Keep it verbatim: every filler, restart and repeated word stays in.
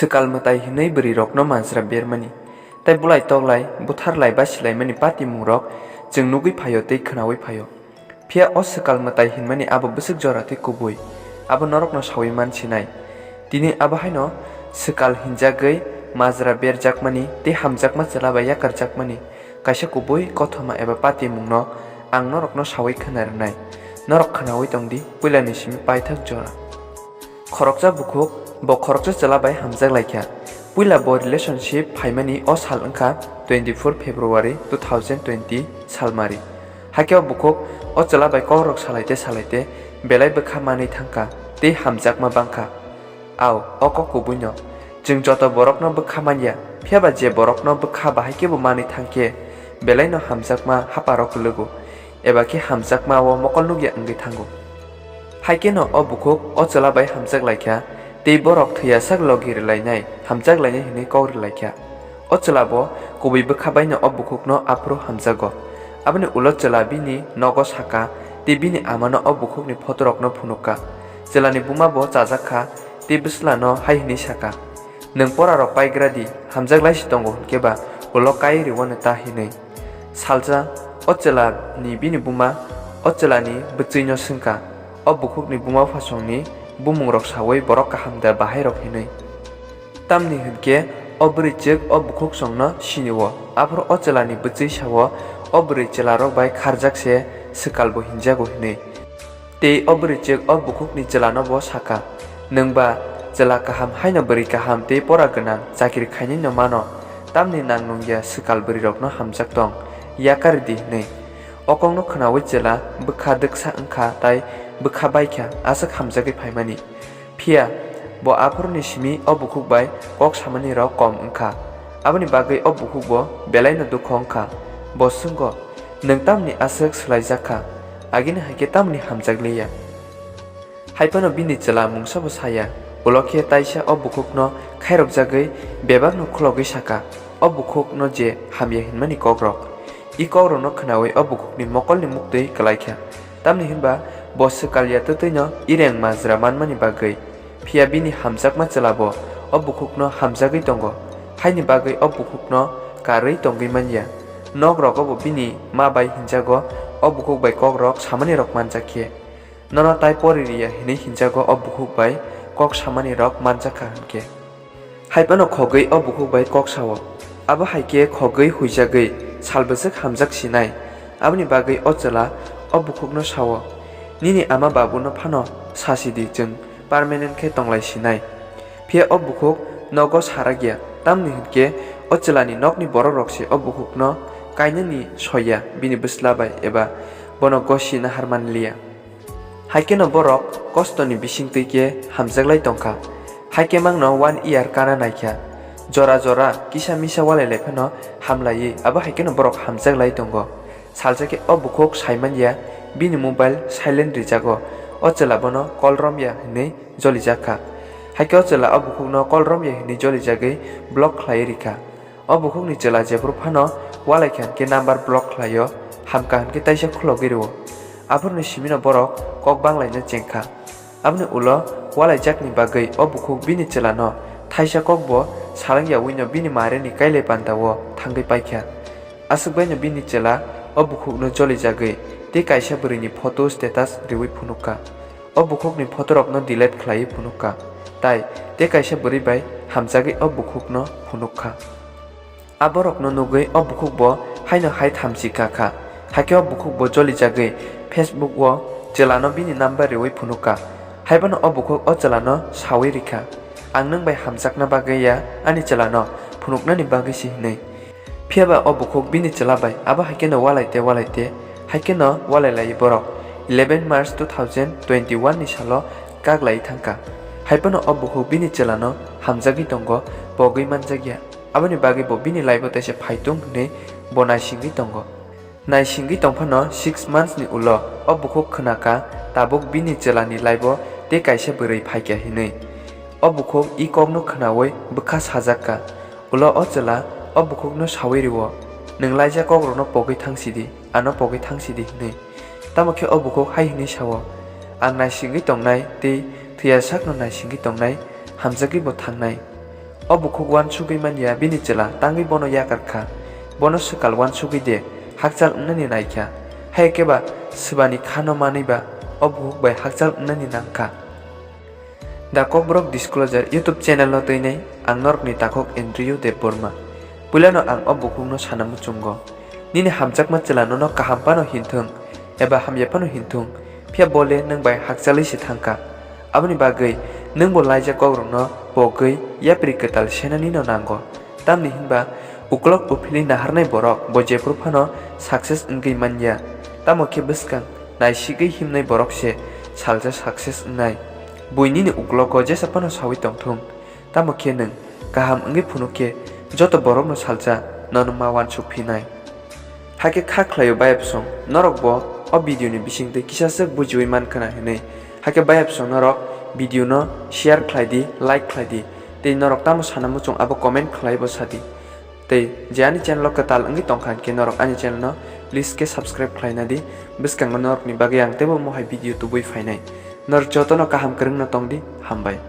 Swkal mwtai hinwi bwrwirokno majra bermani, tei bulai toklai, butharlai basilaimani patimungrok chwng nugwi phaio tei khwnaui phaio. Phiya o swkal mwtai hinmani abo bwswk jora tei kubui, abo norokno saui man sinai. Tini abo haino swkal hinjagwi majra berjakmani tei hamjakma chwla bai yakarjakmani kaisa kubui kothoma eba patimungno ang norokno saui khwna rwnai. Norok khwnaui tong di, puilani simi paithak jora. Khoroksa bukhuk, bo khoroksa chwla bai hamjak lai kha. Puila bo relationship phaimani o sal wngkha twenty four February two thousand twenty salmari. Hakhe o bukhuk o chwla bai kokrok salai te salai te belai bwkha manwi thangkha tei hamjakma bangkha. Au, o kok kubuino. Chwng joto borokno bwkha manya, phiya ba je borokno bwkha bahai khe bo manwi thang khe, belaino hamjakma haparo kwlwgo, eba khe hamjakma o mokol nukya wngwi thango. Hai kheno o bukhuk o chwla bai hamjak lai kha, tei borok thwiya sak logi rwlainai, hamjak lainai hwnwi kok rwlai kha. O chwla bo kubui bwkha baino o bukhukno aphuru hamjago. Aboni ulo chwla bini nogo saka, tei bini amano o bukhukni photorokno phunukka. Chwlani buma bo chajak kha, tei bwslano hai hwnwi saka, "Nwng porarok paigra di, hamjak lai si tongo hwn khe ba ulo kai rwano ta," hwnwi. Salsa o chwlani bini buma o chwlani bwchwino swngkha, o bukhukni buma phasongni bumungrok saui borok kaham da bahairok hwnwi. Tamni hwn khe o bwrwichwk o bukhuksongno sini-o, aphuru o chwlani bwchwi sa-o, o bwrwi chwlarok bai kharjak se swkal bo hinjago hwnwi. Tei o bwrwichwk o bukhukni chwlano bo saka, "Nwng ba chwla kaham haino bwrwi kaham tei pora gwnang chakri khainwino mano, tamni nang nungya swkal bwrwirokno hamjak tong, yakar di," hwnwi. O kokno khwnaui chwla bwkha dwksa wngkha tai bwkha baikha aswk hamjagwi phaimani. Phiya bo aphuruni simi o bukhuk bai kok samani rok kom wngkha. Aboni bagwi o bukhuk bo belaino dukho wngkha. Bo swngo, "Nwng tamni aswk swlaijak kha? Agini hai khe tamni hamjak liya?" Hai phano bini chwla mungsa bo saya. Ulo khe taisa o bukhukno khairokjagwi bebakno khulogwi saka, o bukhukno je hamya hinmani kokrok. I kokrokno khwnaui o bukhukni mokolni muktwi kwlai kha. Tamni hwnba bo swkal ya twtwino ireng majra manmani bagwi. Phiya bini hamjakma chwla bo o bukhukno hamjagwi tongo, haini bagwi o bukhukno karwi tongwi man ya. Nok rogo bo bini ma bai hinjago, o bukhuk bai kokrok samani rok manjak khe. Nono tai pori riya hinwi hinjago o bukhuk bai kok samani rok manjak kha hwn khe. Hai phano khogwi o bukhuk bai kok sao. Abo hai khe khogwi huijagwi sal bwswk hamjak sinai. Aboni bagwi o chwla o bukhukno sao, "Nini ama babuno phano sasi di, chwng permanent khe tonglai sinai." Phiya o bukhuk nogo sarak ya, tamni hwn khe o chwlani nokni borok rok se o bukhukno kainani soi ya bini bwsla bai eba bono gosi nahar man liya. Hai kheno borok kostoni bising twi khe hamjaklai tongkha. Hai khe mangno one year kana naikha. Jora jora kisa misa walai lai phano hamlaiwi abo hai kheno borok hamjaklai tongo. Salsa khe o bukhuk sai man ya, bini mobile silent rijago. O chwla bono call rom ya hwnwi jolijak kha. Hai khe o chwla o bukhukno call rom ya hwnwi jolijagwi block khlaiwi rikha. O bukhukni chwla jephru phano walai kha hwn khe number block khlaio, hamkha hwn khe taisa khulogwi rwo. Aphuruni simino borok kok banglaina chengkha. Aboni ulo walaijakni bagwi o bukhuk bini chwlano thaisa kokbo salang yawino bini marini kailai pandao thangwi paikha. Aswk baino bini chwla o bukhukno jolijagwi tei kaisa bwrwini photo status riwi phunukha. O bukhukni photorokno delete khlaiwi phunukha, tai tei kaisa bwrwi bai hamjagwi o bukhukno phunukha. A borokno nugwi o bukhukbo haino hai thamchi kha kha. Hakhe o bukhukbo jolijagwi Facebook-o chwlano bini number riwi phunukha. Haiphano o bukhuk o chwlano sawi rikha, "Ang nwng bai hamjakna bagwi ya, ani chwlano phunuknani bagwi si," hwnwi. Phiya ba o bukhuk bini chwla bai abo hai kheno walai te walai te, hai kheno walai lai borok eleven March two thousand twenty-one ni salo kak lai thangkha. Hai phano o bukhuk bini chwlano hamjagwi tongo, pogwi manjakya. Aboni bagwi bo bini life-o teisa phaitung hwnwi bo naisingwi tongo. Naisingwi tongphano six months ni ulo o bukhuk khwnakha tabuk bini chwlani life-o tei kaisa bwrwi phaikha hwnwi. O bukhuk i kokno khwnaui bwkha sajakka. Ulo o chwla o bukhukno saui rwo, "Nwng laijak kokrokno pogwi thang sidi, ano pogwi thang sidi," hwnwi. Tamo khe o bukhuk hai hwnwi sao, "Ang naisingwi tongnai tei thwiya sakno naisingwi tongnai, hamjagwi bo thangnai." O bukhuk uansugwi manya bini chwla tangwi bono yakar kha. Bono swkal uansugwi de hakchal wngnani nai kha. Hai khe ba swbani khano manwi ba o bukhuk bai hakchal wngnani nang kha. The Kokborok Disclosure YouTube channel no twinai ang norokni takhuk Andrew Debbarma. Puilano ang o bukhukno sana muchungo. Nini hamjakma chwla nono kaham phano hinthung eba hamya phano hinthung, phiya bo le nwng bai hakchalwi se thang kha. Aboni bagwi nwngbo laijak kokrokno pogwi yapri kwtal senani no nango. Tamni hinba uklok uphilwi naharnai borok bo jephru phano success wngwi manya. Tamo khe bwskang naisigwi himnai borok se salsa success wngnai. Buinini uklogo jesa phano sawi tongthung. Tamo khe nwng kaham wngwi phunuk khe joto borokno salsa nono ma uansuk phinai. Hakhe kha khlaio bayapsong, norokbo o video ni bisingtwi kisa swk bujiwi man khna hinwi. Hakhe bayapsong norok video no share khlai di, like khlai di. Tei norok tamo sana muchung abo comment khlai bo sa di. Tei je ani channel o kwtal wngwi tongkha hinkhe norok ani channel no please khe subscribe khlaina di. Bwskango norokni bagwi ang teibo mohai video tubui phainai. Norok jotono kaham kwrwngno tong di, hambai.